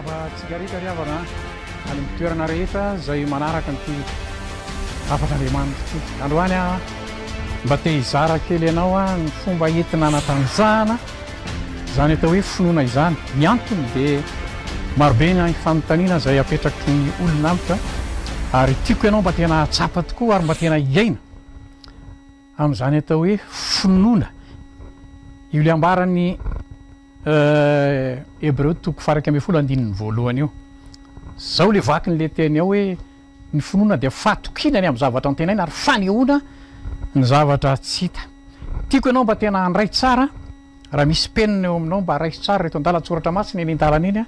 Miarahaba antsika rehetra ry havana any amin'ny toerana rehetra izay manaraka an'ity hafatr'Andriamanitra ity. Androany aho mba te hizara kely anao ny fomba entina hanatanjahana izany atao hoe finoana izany. Ny antony dia marobe ny fanontaniana izay apetraky ny olona amiko ary tiako ianao mba tena hahatsapa tokoa ary mba tena hiaina amin'izany atao hoe finoana. Io ilay ambaran'ny Hebreo toko faha 11 andininy voalohany io. Izao ilay vakin'ilay teny ao hoe ny finoana dia fahatokiana ny amin'ny zavatra antenaina ary fanehoana ny zavatra tsy hita. Tiako ianao mba tena handray tsara, raha misy penina eo aminao mba raiso tsara ireto andalan-tsoratra masina eny an-dalana eny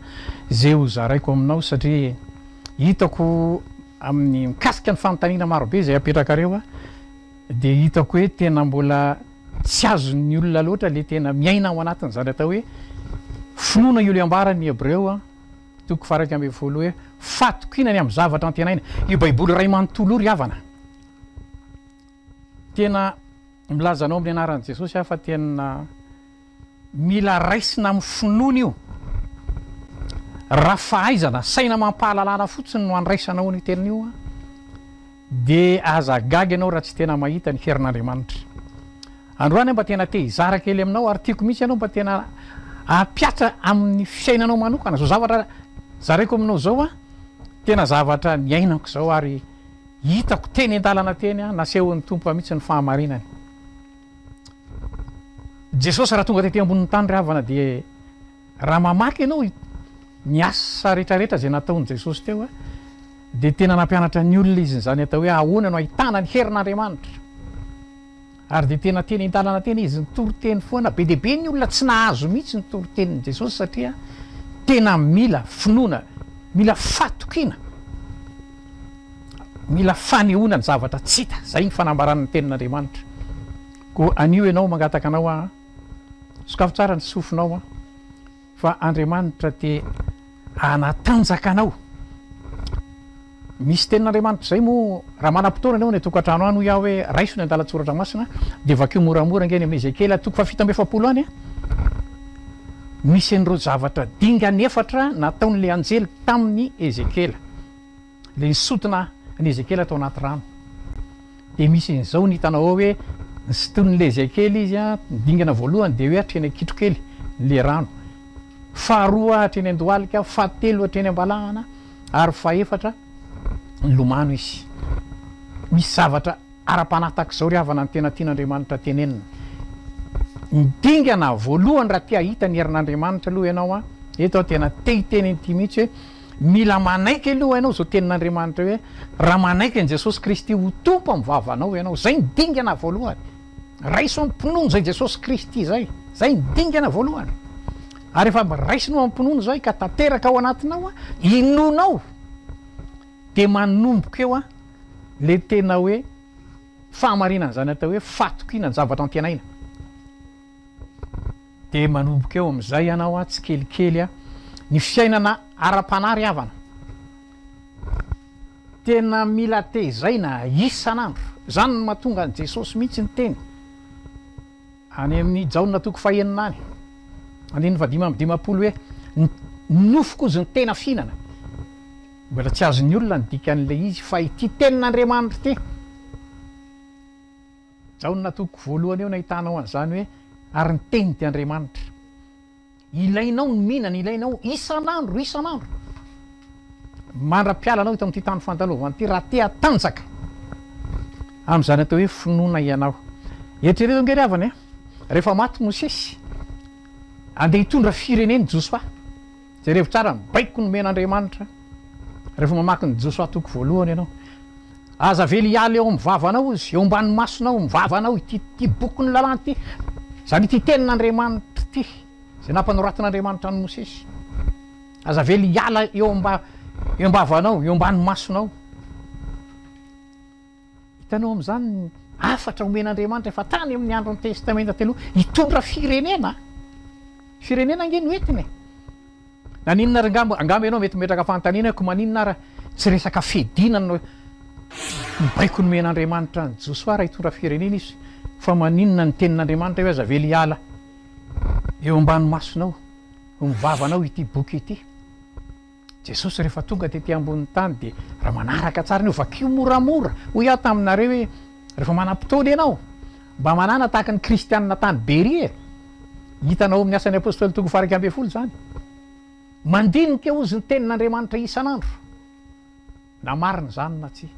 izay ho zaraiko aminao satria hitako amin'ny mikasika ny fanontaniana marobe izay apetrakareo dia hitako hoe tena mbola tsy azon'ny olona loatra le tena miaina ao anatin'izany atao hoe finoana io le ambaran'ny Hebreo toko faha 11 hoe fahatokiana ny amin'ny zavatra antenaina. Io baiboly iray manontolo io ry havana tena milaza anao amin'ny anaran'i Jesosy aho fa tena Mila raisina amin'ny finoana io. Raha fahaizana, saina amam-pahalalana fotsiny no andraisanao an'io teny io, dia aza gaga ianao raha tsy tena mahita ny herin'Andriamanitra. Androany aho mba tena te hizara kely aminao ary tiako mihitsy ianao mba tena hampiatra amin'ny fiainanao manokana izao zavatra zaraiko aminao izao, tena zavatra niainako izao ary hitako teny an-dalana teny, nasehon'ny Tompo ahy mihitsy ny fahamarinany. Jesosy raha tonga tety ambonin'ny tany ry havana dia raha mamaky ianao ny asa rehetrarehetra izay nataon'i Jesosy teo dia tena nampianatra ny olona izy izany atao hoe ahoana no ahitana ny herin'Andriamanitra. Ary dia tena teny an-dalana teny izy nitory teny foana, be dia be ny olona tsy nahazo mihitsy ny toritenin'i Jesosy satria tena mila finoana, mila fatokiana, mila fanehoana ny zavatra tsy hita. Izay ny fanambaran'ny tenin'Andriamanitra. Koa anio ianao mangataka anao aho, sokafy tsara ny sofinao fa Andriamanitra te hanatanjaka anao. Misy tenin'Andriamanitra izay moa, raha manam-potoana ianao any an-tokantrano any hoy aho hoe raiso ny andalan-tsoratra masina dia vakio moramora ange any amin'ny Ezekiela toko faha-47 any, misy an'ireo zavatra dingana efatra nataon'ilay anjely tamin'i Ezekiela. Ilay nisintona an'i Ezekiela tao anaty rano. Dia misy an'izao ny hitanao ao hoe nisintonin'ilay Ezekiela izy, ny dingana voalohany dia hoe hatreny an-kitrokely ilay rano. Faharoa hatreny an-dohalika, fahatelo hatreny am-balahana, ary fahefatra nilomano izy. Misy zavatra ara-panahy tahaka izao ry havana ny tena tian'Andriamanitra tenenina. Ny dingana voalohany raha te hahita ny herin'Andriamanitra aloha ianao an, eto aho tena te hiteny an'ity mihitsy hoe mila manaiky aloha ianao izao tenin'Andriamanitra hoe raha manaiky an'i Jesosy Kristy ho Tompo amin'ny vavanao ianao, izay ny dingana voalohany. Raiso am-pinoana izay Jesosy Kristy izay, izay ny dingana voalohany. Ary rehefa raisinao am-pinoana izay ka tanteraka ao anatinao, inoanao, dia manomboka eo ilay tena hoe fahamarinan'izany atao hoe fahatokiana ny zavatra antenaina. Dia manomboka eo amin'izay ianao tsikelikely ny fiainana ara-panahy ry havana. Tena mila tezaina isan'andro. Izany no mahatonga an'i Jesosy mihitsy niteny any amin'ny Jaona toko fahenina any, andininy fahadimy amby dimampolo hoe, Ny nofoko hozy no tena fihinana. Mbola tsy azon'ny olona ny dikan'ilay izy fa ity tenin'Andriamanitra ity. Jaona toko voalohany eo nahitanao an'izany hoe ary ny teny dia Andriamanitra. Ilainao ny mihinana, ilainao isan'andro, isan'andro. Mandra-pialanao eto amin'ity tany fandalovana ity raha te hatanjaka amin'izany atao hoe finoana ianao. Eritrereto ange ry havana e, rehefa maty Mosesy, andeha hitondra firenena i Josoa. Jerevo tsara ny baiko nomen'Andriamanitra rehefa mamaky ny Josoa toko voalohany ianao. Aza avela hiala eo amin'ny vavanao izy, eo ambany masonao, amin'ny vavanao ity ity bokin'ny lalàna ity, izany ity tenin'Andriamanitra ity, izay nampanoratin'Andriamanitra an'i Mosesy. Aza avela hiala eo amba eo am-bavanao, eo ambany masonao. Hitanao amin'izany ny hafatra omen'Andriamanitra efa tany amin'ny andron'ny Testamenta Taloha, hitondra firenena. Firenena ange no entiny e. Naninona ary angamba, angamba ianao mety mimetraka fanontaniana hoe ko maninona ary tsy resaka fiadiana no ny baiko nomen'Andriamanitra an'i Josoa raha hitondra firenena izy, fa maninona ny tenin'Andriamanitra hoe aza avela hiala eo ambany masonao, eo amin'ny vavanao ity boky ity. Jesosy rehefa tonga tety ambonin'ny tany dia raha manaraka tsara an'io, vakio moramora. Hoy aho taminareo hoe, rehefa manam-potoana ianao, mba manàna tahaka ny kristianina tany Beria e! Hitanao ao amin'ny Asan'ny Apostoly toko faha 11 izany. Mandinika hozy ny tenin'Andriamanitra isan'andro, na marina izany na tsia.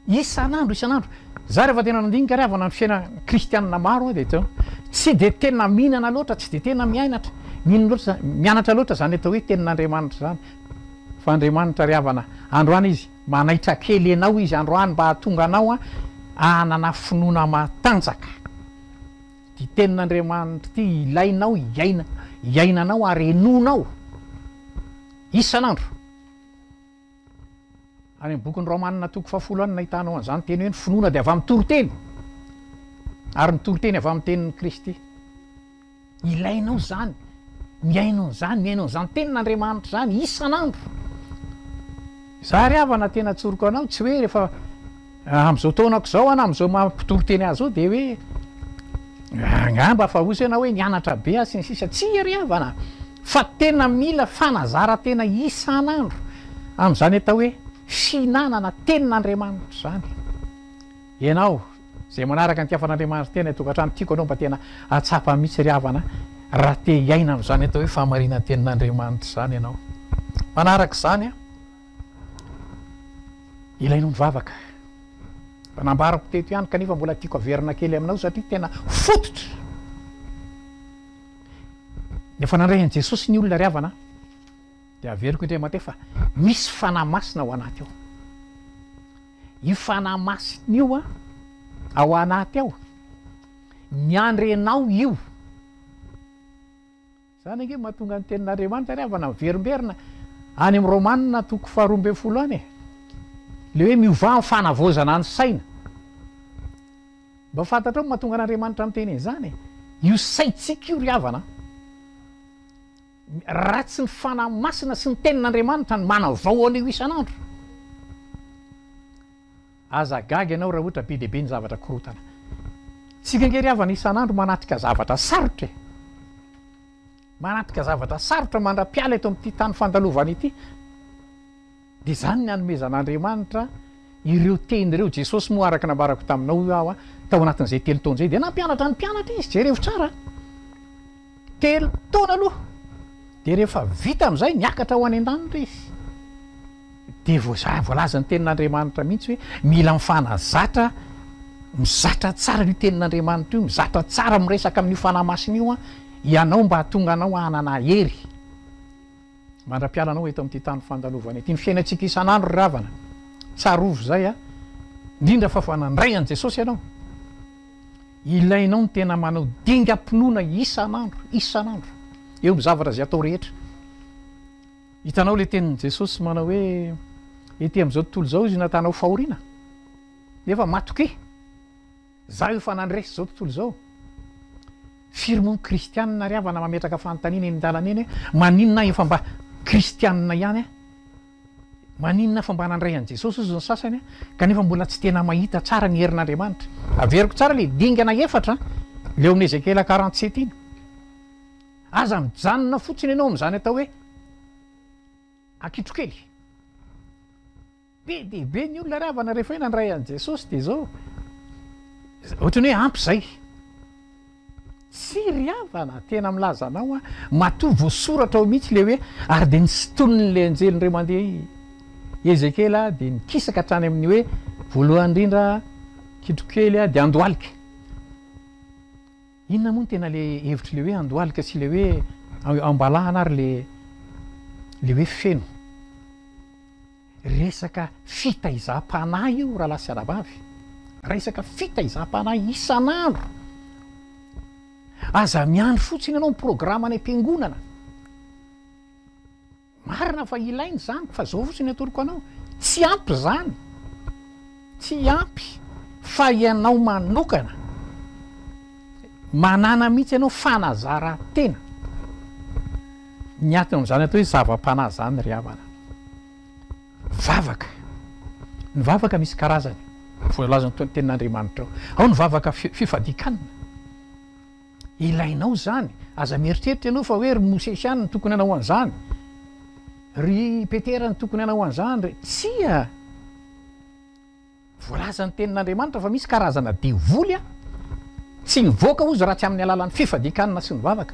Isan'andro isan'andro. Za rehefa tena nandinika ry havana ny fiainana kristianina maro aho dia teo tsy dia tena mihinana loatra, tsy dia tena miainatra, mino loatra, mianatra loatra izany atao hoe tenin'Andriamanitra izany. Fa Andriamanitra ry havana, androany Izy manaitra kely anao Izy androany mba hahatonga anao hanana finoana matanjaka. Ity tenin'Andriamanitra ity ilainao hiaina, hiainanao ary henoinao isan'andro. Any amin'ny bokin'ny Romanina toko fahafolo any no ahitanao an'izany teny hoe ny finoana dia avy amin'ny toriteny, ary ny toriteny avy amin'ny tenin'i Kristy. Ilainao izany, mihaino an'izany, mihaino an'izany tenin'Andriamanitra izany isan'andro. Za ry havana tena tsoriko anao, tsy hoe rehefa amin'izao taonako izao aho na amin'izao maha mpitoriteny ahy izao dia hoe angamba fa osa ianao hoe nianatra be aho sy ny sisa. Tsia ry havana fa tena mila fanazaran-tena isan'andro amin'izany atao hoe fihinanana tenin'Andriamanitra izany. Ianao izay manaraka ny fitiavan'Andriamanitra tena tokantrano tiako anao mba tena hahatsapa mihitsy ry havana raha te hiaina amin'izany atao hoe fahamarinan-tenin'Andriamanitra izany ianao. Manaraka izany an, ilainao mivavaka. Efa nambarako teto ihany kanefa mbola tiako averina kely aminao satria tena fototra. Efa nandray an'i Jesosy ny olona ry havana dia averiko indray mandeha fa misy Fanahy Masina ao anaty ao. Io Fanahy Masina io ao anaty ao, miandry anao io. Izany ange mahatonga ny tenin'Andriamanitra ry havana miverimberina any amin'ny Romana toko faharoa ambin'ny folo any e. Ilay hoe miovà amin'ny fanavaozana ny saina. Mba fantatrao ny mahatonga an'Andriamanitra miteny an'izany e? Io saintsika io ry havana a, raha tsy ny Fanahy Masina sy ny Tenin'Andriamanitra no manavao an'io isan'andro. Aza gaga ianao raha ohatra be dia be ny zavatra korotana. Tsika ange ry havana isan'andro manatrika zavatra sarotra e! Manatrika zavatra sarotra mandra-piala eto amin'ity tany fandalovana ity. Dia izany ny hanomezan'Andriamanitra ireo teny ireo. Jesosy moa araka nambarako taminao io aho tao anatin'izay telo taona izay dia nampianatra ny mpianatra izy. Jerevo tsara. Telo taona aloha. Dia rehefa vita amin'izay niakatra ho any an-danitra izy. Dia voalazan'ny tenin'Andriamanitra mihitsy hoe mila mifanazatra, mizatra tsara an'io tenin'Andriamanitra io, mizatra tsara miresaka amin'io Fanahy Masina io ianao mba hahatonga anao hanana hery mandra-piala anao eto amin'ity tany fandalovana ity. Ny fiainantsika isan'andro ry havana, tsarovy izay a, indrindra fa fa nandray an'i Jesosy ianao, ilainao ny tena manao dingam-pinoana isan'andro, isan'andro, eo amin'ny zavatra izay atao rehetra. Hitanao ilay tenin'i Jesosy manao hoe, Ety amin'izao tontolo izao izy natanao fahoriana, nefa matokia, Izaho efa nandresy izao tontolo izao. Firy moa ny kristianina ry havana mametraka fanontaniana eny an-dalana eny hoe, maninona aho efa mba kristianina ihany aho? Maninona aho fa mba nandray an'i Jesosy hozy ny sasany kanefa mbola tsy tena mahita tsara ny herin'Andriamanitra. Averiko tsara ilay dingana efatra, ilay ao amin'ny Ezekiela 47 iny. Aza mijanona fotsiny ianao amin'izany atao hoe akitrokely. Be dia be ny olona ry havana rehefa hoe nandray an'i Jesosy dia izao, ohatran'ny hoe ampy izay. Tsia ry havana, tena milaza anao aho, matoa voasoratra ao mihitsy ilay hoe ary dia nisintonin'ilay anjely indray mandeha i Ezekiela dia nikisaka hatrany amin'ny hoe voalohany indrindra kitrokely dia andohalika. Inona moa no tena le hevitry le hoe andohalika sy le hoe ambalahana ary le le hoe feno? Resaka fitaizam-panahy io rahalahy sy anabavy. Resaka fitaizam-panahy isan'andro. Aza miandry fotsiny ianao ny programa any am-piangonana. Marina fa ilaina izany fa zao fotsiny atoroko anao, tsy ampy izany, tsy ampy fa ianao manokana, manana mihitsy ianao fanazaran-tena, ny aton'izany atao hoe zava-panahy izany ry havana. Vavaka, ny vavaka misy karazany, voalazan'ny tenin'Andriamanitra ao, ao ny vavaka fifadian-kanina. Ilainao izany. Aza mieritreritra ianao fa hoe ry Mosesy ihany no tokony hanao an'izany. Ry Petera no tokony hanao an'izany re. Tsia! Voalazan'ny Tenin'Andriamanitra fa misy karazana devoly tsy mivoaka ozy raha tsy amin'ny alalan'ny fifadian-kanina sy ny vavaka.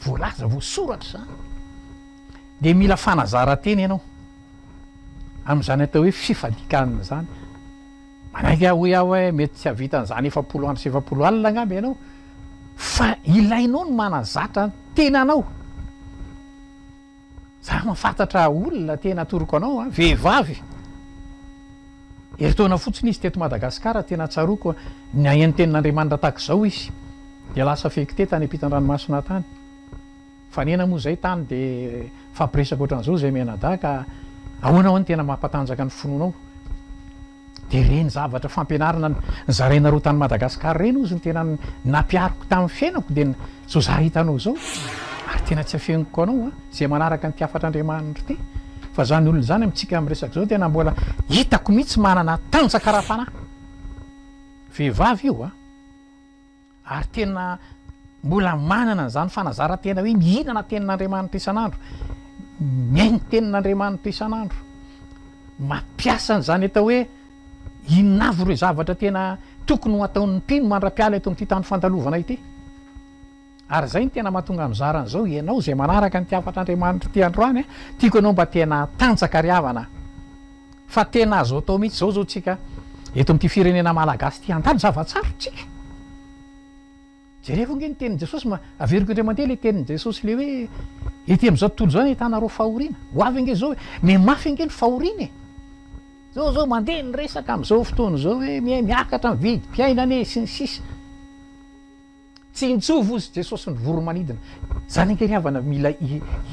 Voalaza, voasoratra izany. Dia mila fanazaran-tena ianao amin'izany atao hoe fifadian-kanina izany. Manaiky aho hoy aho hoe mety tsy hahavita an'izany 40 andro sy 40 alina angamba ianao fa ilainao ny manazatra ny tenanao. Za mahafantatra olona tena atoroko anao a, vehivavy, herintaona fotsiny izy teto Madagascar, tena tsaroako nihaino tenin'Andriamanitra tahaka izao izy, dia lasa affecté tany ampitan-dranomasina tany, fanena moa izay tany dia mifampiresaka ohatran'izao izay mianadahy ka ahoana ho'a no tena mampatanjaka ny finoanao? Dia ireny zavatra fampianarana nozarainareo tany Madagascar ireny ozy no tena nampihariko tamin'ny fiainako dia izao za hitanao izao ary tena tsy afeniko anao an, izay manaraka an'ity hafatr'Andriamanitra ity fa izany olona izany amintsika miresaka izao tena mbola hitako mihitsy manana tanjaka ara-panahy, vehivavy io an. Ary tena mbola manana an'izany fanazaran-tena hoe mihinana tenin'Andriamanitra isan'andro, mihaino tenin'Andriamanitra isan'andro, mampiasa an'izany atao hoe inona avy ireo zavatra tena tokony ho ataon'ny mpino mandra-piala eto amin'ity tany fandalovana ity. Ary izay no tena mahatonga mizara an'izao, ianao izay manaraka an'ity hafatr'Andriamanitra ity androany, tiako ianao mba tena hatanjaka ry havana. Fa tena azo atao mihitsy izao zao tsika eto amin'ity firenena malagasy ity handalo zava-tsarotra tsika. Jerevo ange ny tenin'i Jesosy ma, averiko indray mandeha le tenin'i Jesosy le hoe ety amin'izao tontolo izao ahitanareo fahoriana. Ho avy ange izao e, mihamafy ange ny fahoriana e. Zao zao mandeha ny resaka amin'izao fotoana izao hoe miha miakatra ny vidim-piainana e sy ny sisa. Tsinjovy hozy Jesosy ny voro-manidina. Zany ange ry havana mila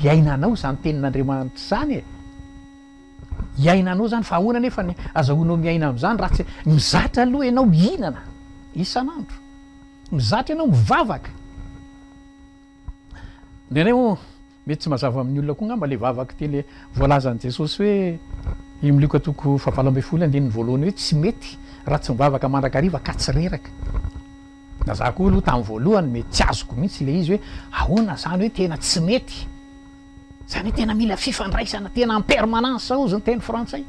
iainanao izany tenin'Andriamanitra izany e! Iainanao izany fa ahoana anefa ny azahoanao miaina amin'izany raha tsy mizatra aloha ianao mihinana isan'andro, mizatra ianao mivavaka. Indraindray moa mety tsy mazava amin'ny olona koa angamba ilay vavaka ity ilay voalazan'i Jesosy hoe io amin'ny Lioka toko fahavalo ambin'ny folo andininy voalohany hoe tsy mety raha tsy mivavaka mandrakariva ka tsy reraka. Na za koa aloha tamin'ny voalohany mety tsy azoko mihitsy ilay izy hoe ahoana izany hoe tena tsy mety. Izany hoe tena mila fifandraisana tena en permanence hozy ny teny frantsay.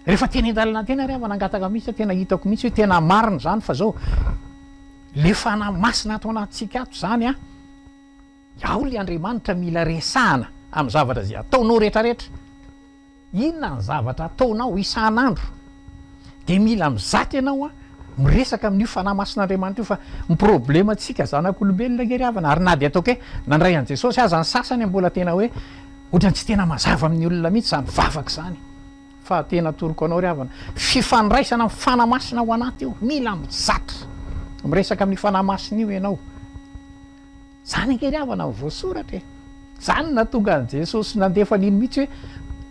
Rehefa teny an-dalana teny ary aho vao nangataka mihitsy tena hitako mihitsy hoe tena marina izany fa zao le fanahy masina ato anatintsika ato izany an, ao le Andriamanitra mila resahana amin'ny zavatra izay ataonao rehetrarehetra. Inona ny zavatra ataonao isan'andro? Dia mila mizatra ianao an, miresaka amin'io Fanahy Masin'Andriamanitra io fa ny problème tsika zanak'olombelona ange ry havana, ary na dia ataoko hoe nandray an'i Jesosy aza ny sasany mbola tena hoe ohatran'ny tsy tena mazava amin'ny olona mihitsy izany vavaka izany. Fa tena atoroko anao ry havana, fifandraisana amin'ny Fanahy Masina ao anaty io, mila mizatra miresaka amin'io Fanahy Masina io ianao. Zany ange ry havana no voasoratra e! Zany no nahatonga an'i Jesosy nandefa an'iny mihitsy hoe,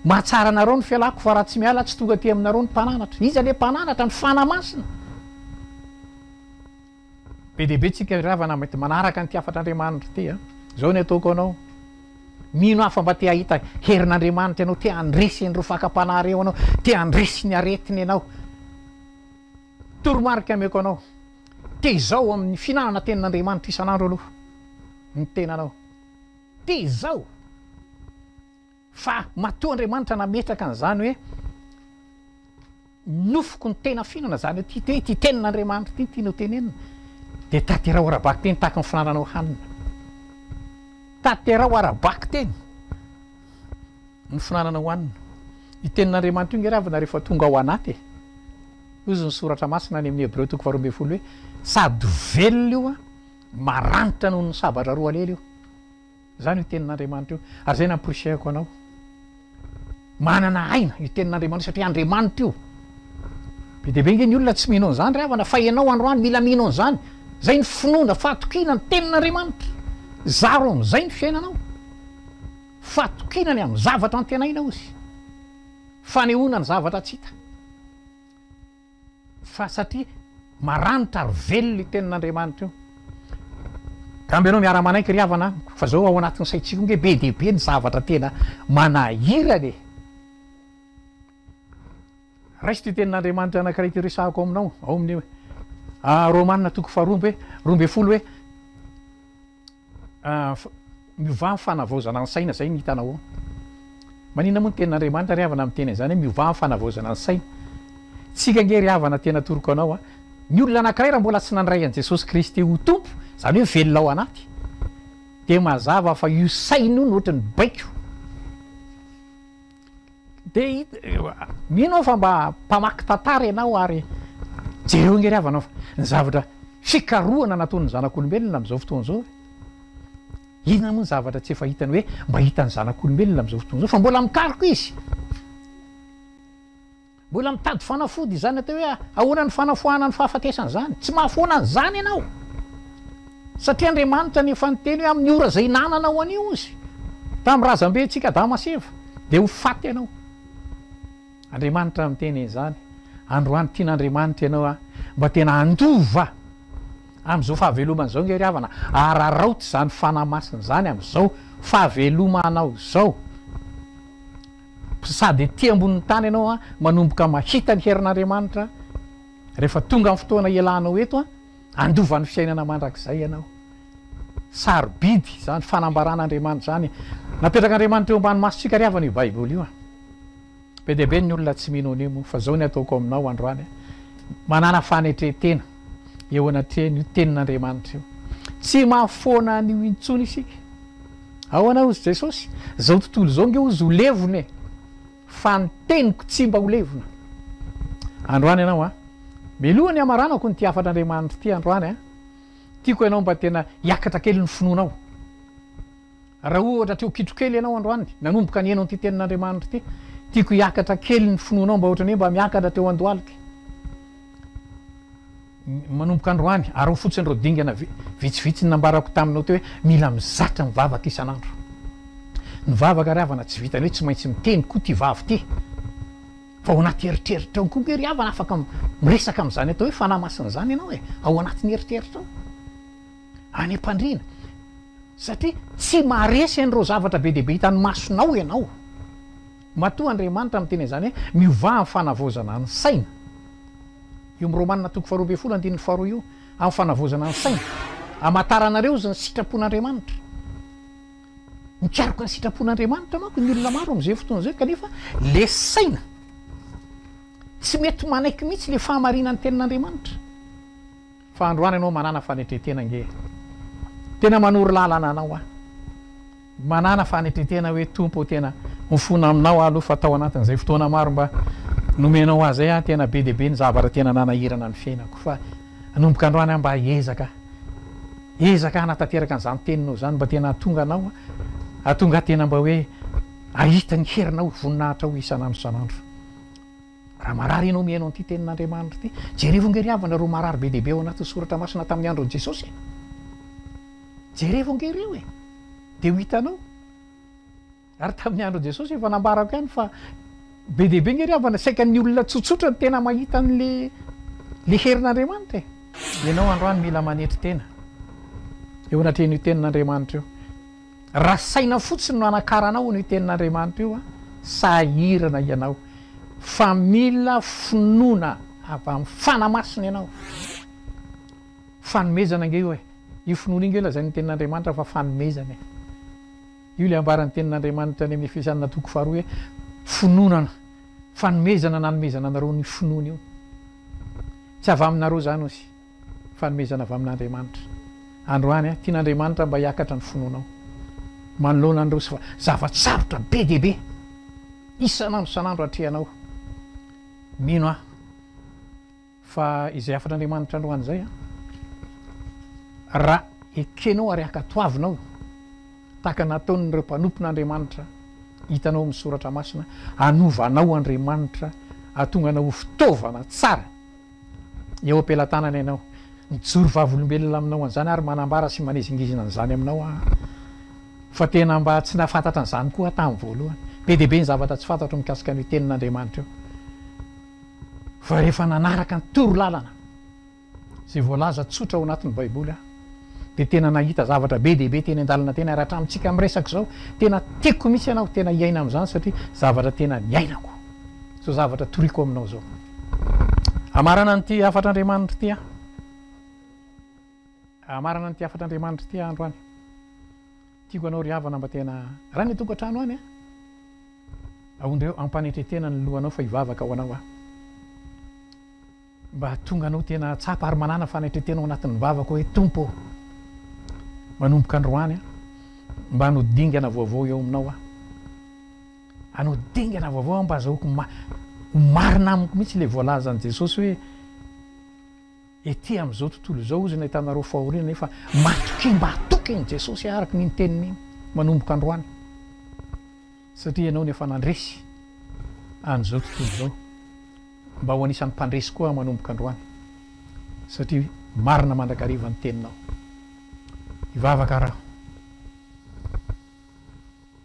Mahatsara anareo ny fialako fa raha tsy miala tsy tonga aty aminareo ny mpananatra. Iza le mpananatra? Ny Fanahy Masina. Be dia be tsika ry havana mety manaraka an'ity hafatr'Andriamanitra ity a! Zao ny ataoko anao, mino aho fa mba te hahita herin'Andriamanitra ianao, te handresy an'ireo fakam-panahy ireo ianao, te handresy ny aretina ianao. Toromarika ameko anao, tezao amin'ny fihinanana tenin'Andriamanitra isan'andro aloha ny tenanao. Tezao! Fa matoa Andriamanitra nametraka an'izany hoe nofoko ny tena fihinana, izany hoe ity ity tenin'Andriamanitra ity no tiany ho tenenina, dia tanteraho ara-bakiteny tahaka ny finananao hanina. Tanteraho ara-bakiteny. Ny finanana hohanina. Io tenin'Andriamanitra io nge ravina rehefa tonga ao anaty e. Hozy ny soratra masina any amin'ny Hebreo toko faharoa ambin'ny folo hoe sady velona io an, maranitra noho ny sabatra roa lela io. Izany io tenin'Andriamanitra io. Ary izay namporisihako anao. Manana aina io tenin'Andriamanitra io satria Andriamanitra io. Be dia be nge ny olona tsy mino an'izany ry havana fa ianao androany mila mino an'izany. Izay ny finoana, fahatokiana ny tenin'Andriamanitra. Zaro amin'izay ny fiainanao. Fahatokiana ny amin'ny zavatra antenaina hozy, fanehoana ny zavatra tsy hita. Fa satria maranitra ary velona io tenin'Andriamanitra io. Angamba ianao miara-manaiky ry havana amiko fa zao ao anatin'ny saintsika io nge be dia be ny zavatra tena manahirana e. Raiso ity tenin'Andriamanitra anankiray ity resahako aminao ao amin'ny Romana toko faharoa amby roa ambin'ny folo hoe. Miovà amin'ny fanavaozana ny saina, izay no hitanao ao. Maninona moa ny tenin'Andriamanitra ry havana miteny an'izany hoe miovà amin'ny fanavaozana ny saina? Tsika ange ry havana tena atoroko anao a, ny olona anankiray raha mbola tsy nandray an'i Jesosy Kristy ho Tompo, izany hoe velona ao anaty, dia mazava fa io saina io no ohatry ny baiko. Dia mino aho fa mba mpamaky tantara ianao ary jereo ange ry havana fa ny zavatra fikarohana nataon'ny zanak'olombelona amin'izao fotoana izao e. Inona moa ny zavatra tsy efa hitany hoe mba hitan'ny zanak'olombelona amin'izao fotoana izao fa mbola mikaroka izy. Mbola mitady fanafody izany atao hoe ahoana ny fanafoahana ny fahafatesana izany. Tsy mahafoana an'izany ianao. Satria Andriamanitra no efa niteny hoe amin'ny ora izay hinananao an'io izy, tamin'ny razambentsika Adama sy Eva, dia ho faty ianao. Andriamanitra miteny an'izany. Androany tian'Andriamanitra ianao a, mba tena handova amin'izao fahavelomana izao ange ry havana, araraoty izany Fanahy Masina izany amin'izao fahavelomanao izao. Sady ety ambonin'ny tany ianao a, manomboka mahita ny herin'Andriamanitra, rehefa tonga ny fotoana hialanao eto a, handova ny fiainana mandrakizay ianao. Sarobidy izany fanambaran'Andriamanitra izany. Napetrak'Andriamanitra eo ambany masontsika ry havana io Baiboly io a. Be dia be ny olona tsy mino an'io moa, fa izao ny ataoko aminao androany a, manàna fanetren-tena eo anatrehan'io tenin'Andriamanitra io. Tsy mahafoana an'io intsony isika. Ahoana hozy Jesosy? Izao tontolo izao nge hozy ho levona e! Fa ny teniko tsy mba ho levona. Androany ianao an! Mialoha ny hamaranako an'ity hafatr'Andriamanitra ity androany an, tiako ianao mba tena hiakatra kely ny finoanao. Raha ohatra teo kitro kely ianao androany, nanomboka niheno an'ity tenin'Andriamanitra ity, tiako hiakatra kely ny finoanao mba ohatran'ny hoe mba miakatra teo an-dohalika. Manomboka androany, araho fotsiny ireo dingana vitsivitsy nambarako taminao teo hoe mila mizatra mivavaka isan'andro. Ny vavaka ry havana tsy vitan'ny hoe tsy maintsy miteny koa ity vava ity, fa ao anaty eritreritrao koa nge ry havana afaka miresaka amin'izany atao hoe Fanahy Masina izany ianao e, ao anatin'ny eritreritrao, any am-pandriana, satria tsy maharesy an'ireo zavatra be dia be hitan'ny masonao ianao. Matoa Andriamanitra miteny an'izany hoe miovà amin'ny fanavaozana ny saina. Io amin'ny Romana toko faharoa ambin'ny folo andininy faharoa io, amin'ny fanavaozana ny saina. Hamantaranareo izy ny sitrapon'Andriamanitra. Mikaroka ny sitrapon'Andriamanitra manko ny olona maro amin'izay fotoana izay kanefa le saina tsy mety manaiky mihitsy le fahamarinan'ny tenin'Andriamanitra. Fa androany ianao manàna fanetren-tena ange e. Tena manoro lalana anao aho. Manàna fanetren-tena hoe Tompo ô tena mifona aminao aho aloha fa tao anatin'izay fotoana maro mba nomenao ahy izay aho tena be dia be ny zavatra tena nanahirana ny fiainako fa hanomboka androany aho mba hiezaka hiezaka hanatanteraka an'izany teninao izany mba tena hahatonga anao hahatonga ahy tena mba hoe hahita ny herinao voninahitrao isan'andro isan'andro. Raha marary ianao mihaino an'ity tenin'Andriamanitra ity, jerevo ange ry havana ireo marary be dia be ao anatin'ny soratra masina tamin'ny andron'i Jesosy e! Jerevo ange ireo e! Dia ho hitanao. Ary tamin'ny andron'i Jesosy efa nambarako ihany fa be dia be ange ry havana, saika ny olona tsotsotra no tena mahita an'le le herin'Andriamanitra e! Ianao androany mila manetry tena eo anatrehan'io tenin'Andriamanitra io. Raha saina fotsiny no anakaranao an'io tenin'Andriamanitra io, sahirana ianao fa mila finoana avy amin'ny Fanahy Masina ianao. Fanomezana ange io e! Io finoana io ange lazain'ny tenin'Andriamanitra fa fanomezana e! Io ilay ambaran'ny tenin'Andriamanitra any amin'ny Efesianina toko faharoa hoe finoana, fanomezana nanomezana anareo ny finoana io. Tsy avy aminareo izany hozy. Fanomezana avy amin'Andriamanitra. Androany, tian'Andriamanitra mba hiakatra ny finoanao manoloana an'ireo zava-tsarotra be dia be isan'andro isan'andro atrehanao. Mino aho fa izay hafatr'Andriamanitra androany izay, raha ekenao ary ankatoavinao tahaka nataon'ireo mpanompon'Andriamanitra hitanao amin'ny Soratra Masina, hanova anao Andriamanitra, hahatonga anao ho fitaovana tsara. Eo am-pelatanana ianao. Mijoro vavolombelona aminao an'izany ary manambara sy manizingizina an'izany aminao aho. Fa tena mba tsy nahafantatra an'izany koa aho tamin'ny voalohany. Be dia be ny zavatra tsy fantatro mikasika an'io Tenin'Andriamanitra io. Fa rehefa nanaraka ny toro lalana izay voalaza tsotra ao anatin'ny Baiboly aho, dia tena nahita zavatra be dia be teny an-dalana teny, ary hatramintsika miresaka izao, tena tiako mihitsy ianao tena hiaina amin'izany satria zavatra tena niainako izao zavatra toriko aminao izao. Hamarana an'ity hafatr'Andriamanitra ity aho. Hamarana an'ity hafatr'Andriamanitra ity aho androany. Tiako anao ry havana mba tena raha ny tokantrano any a! Aondreo ampanetretena ny lohanao fa hivavaka ho anao aho. Mba hahatonga anao tena hahatsapa ary manana fanetretena ao anatin'ny vavaka hoe Tompo ô! Manomboka androany aho mba hanao dingana vaovao eo aminao aho. Hanao dingana vaovao aho mba azahoako ho marina amiko mihitsy ilay voalazan'i Jesosy hoe Ety amin'izao tontolo izao hozy no ahitanareo fahoriana nefa matokia mba hatoky an'i Jesosy araka ny iny teniny iny manomboka androany satria ianao no efa nandresy an'izao tontolo izao mba ho anisan'ny mpandresy koa aho manomboka androany satria marina mandrakariva ny teninao. Hivavaka ary aho.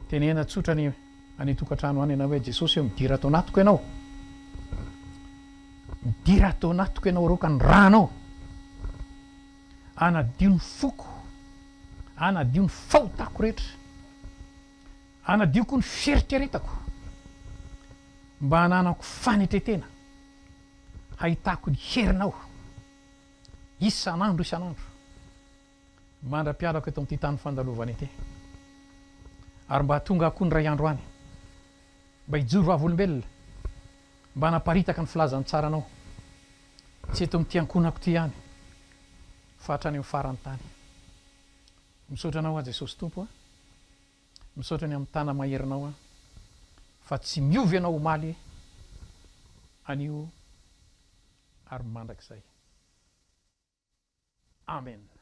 Tenena tsotra ny any an-tokantrano any ianao hoe Jesosy ô midira ato anatiko ianao. Midira ato anatiko ianao roka ny ranao. Anadio ny foko. Anadio ny fahotako rehetra. Anadio koa ny fieritreretako. Mba hananako fanetretena. Hahitako ny herinao. Isan'andro isan'andro. Mandra-pialako eto amin'ity tany fandalovana ity. Ary mba hahatonga ahy koa ny ray andro any. Mba hijoro vavolombelona. Mba hanaparitaka ny filazantsaranao. Tsy eto amin'ity ankohonako ity ihany. Fa hatrany amin'ny faran'ny tany. Misaotra anao aho Jesosy Tompo a. Misaotra ny amin'ny tana-maherinao aho. Fa tsy miova ianao omaly, anio ary mandrakizay. Amen.